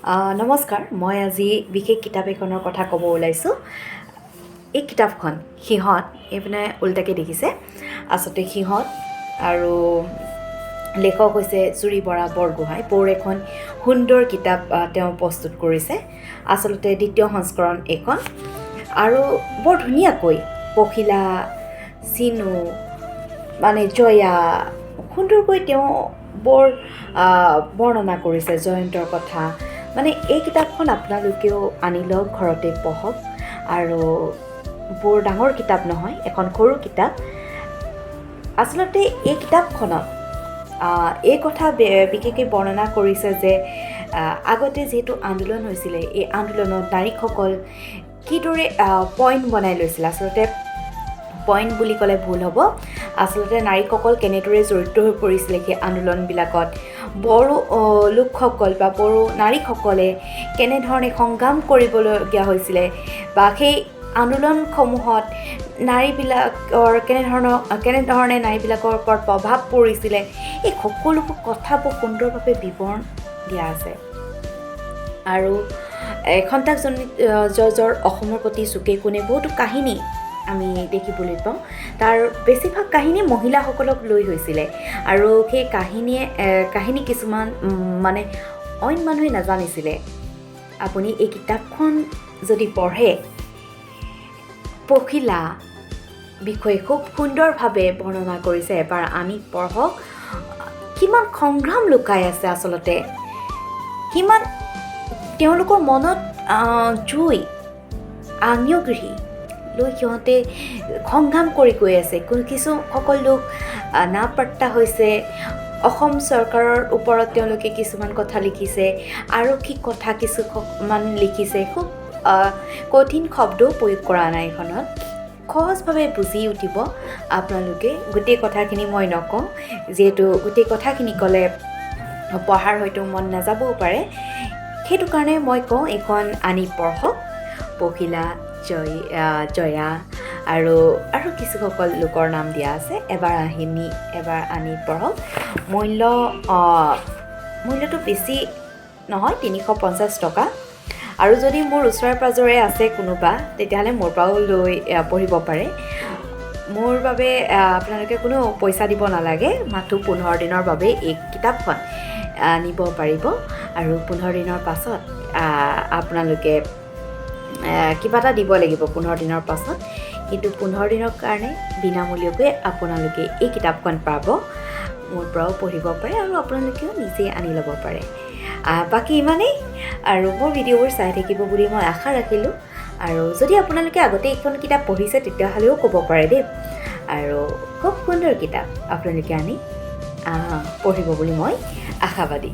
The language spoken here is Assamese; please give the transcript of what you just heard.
নমস্কাৰ, মই আজি বিশেষ কিতাপ এখনৰ কথা ক'ব ওলাইছোঁ। এই কিতাপখন সিহঁত, এইপিনে ওলোটাকৈ দেখিছে, আচলতে সিহঁত আৰু লেখক হৈছে জুৰি বৰা বৰগোহাঁই। বৰ এখন সুন্দৰ কিতাপ তেওঁ প্ৰস্তুত কৰিছে। আচলতে দ্বিতীয় সংস্কৰণ এইখন। আৰু বৰ ধুনীয়াকৈ পখিলা, চিনু, মানে জয়া, সুন্দৰকৈ তেওঁ বৰ বৰ্ণনা কৰিছে জয়ন্তৰ কথা। মানে এই কিতাপখন আপোনালোকেও আনি লওক, ঘৰতে পঢ়ক। আৰু বৰ ডাঙৰ কিতাপ নহয়, এখন সৰু কিতাপ। আচলতে এই কিতাপখনত এই কথা বিশেষকৈ বৰ্ণনা কৰিছে যে আগতে যিহেতু আন্দোলন হৈছিলে, এই আন্দোলনত নাৰীসকল কিদৰে পইণ্ট বনাই লৈছিলে। আচলতে পইণ্ট বুলি ক'লে ভুল হ'ব, আচলতে নাৰীসকল কেনেদৰে জড়িত হৈ পৰিছিলে সেই আন্দোলনবিলাকত, বড়ো লোকসকল বা বড়ো নাৰীসকলে কেনেধৰণে সংগ্ৰাম কৰিবলগীয়া হৈছিলে বা সেই আন্দোলনসমূহত নাৰীবিলাকৰ কেনেধৰণে নাৰীবিলাকৰ ওপৰত প্ৰভাৱ পৰিছিলে, এই সকলোবোৰ কথাবোৰ সুন্দৰভাৱে বিৱৰণ দিয়া আছে। আৰু সন্ত্ৰাসজনিত জৰ্জৰ অসমৰ প্ৰতি চুকে কোণে বহুতো কাহিনী আমি দেখিবলৈ পাওঁ। তাৰ বেছিভাগ কাহিনী মহিলাসকলক লৈ হৈছিলে আৰু সেই কাহিনী কিছুমান মানে অইন মানুহে নাজানিছিলে। আপুনি এই কিতাপখন যদি পঢ়ে, পখিলা বিষয়ে খুব সুন্দৰভাৱে বৰ্ণনা কৰিছে। এবাৰ আনি পঢ়ক, কিমান সংগ্ৰাম লুকাই আছে, আচলতে কিমান তেওঁলোকৰ মনত জুই, আগ্নেয়গিৰি লৈ সিহঁতে সংগ্ৰাম কৰি গৈ আছে। কিছুসকল লোক নাপাত্তা হৈছে। অসম চৰকাৰৰ ওপৰত তেওঁলোকে কিছুমান কথা লিখিছে, আৰক্ষী কথা কিছুমান লিখিছে। খুব কঠিন শব্দও প্ৰয়োগ কৰা নাই এইখনত, সহজভাৱে বুজি উঠিব আপোনালোকে। গোটেই কথাখিনি মই নকওঁ, যিহেতু গোটেই কথাখিনি ক'লে পঢ়াৰ হয়তো মন নাযাবও পাৰে। সেইটো কাৰণে মই কওঁ, এইখন আনি পঢ়ক। পখিলা, জয়া আৰু আৰু কিছুসকল লোকৰ নাম দিয়া আছে। এবাৰ আনি পঢ়ক। মূল্যটো বেছি নহয়, 350 টকা। আৰু যদি মোৰ ওচৰে পাঁজৰে আছে কোনোবা, তেতিয়াহ'লে মোৰ পৰাও লৈ পঢ়িব পাৰে। মোৰ বাবে আপোনালোকে কোনো পইচা দিব নালাগে, মাথো 15 দিনৰ বাবে এই কিতাপখন নিব পাৰিব। আৰু 15 দিনৰ পাছত আপোনালোকে কিবা এটা দিব লাগিব 15 দিনৰ পাছত, কিন্তু 15 দিনৰ কাৰণে বিনামূলীয়াকৈ আপোনালোকে এই কিতাপখন পাব। মোৰ পৰাও পঢ়িব পাৰে আৰু আপোনালোকেও নিজে আনি ল'ব পাৰে। বাকী ইমানেই। আৰু মোৰ ভিডিঅ'বোৰ চাই থাকিব বুলি মই আশা ৰাখিলোঁ। আৰু যদি আপোনালোকে আগতে এইখন কিতাপ পঢ়িছে, তেতিয়াহ'লেও ক'ব পাৰে দেই। আৰু খুব সুন্দৰ কিতাপ, আপোনালোকে আনি পঢ়িব বুলি মই আশাবাদী।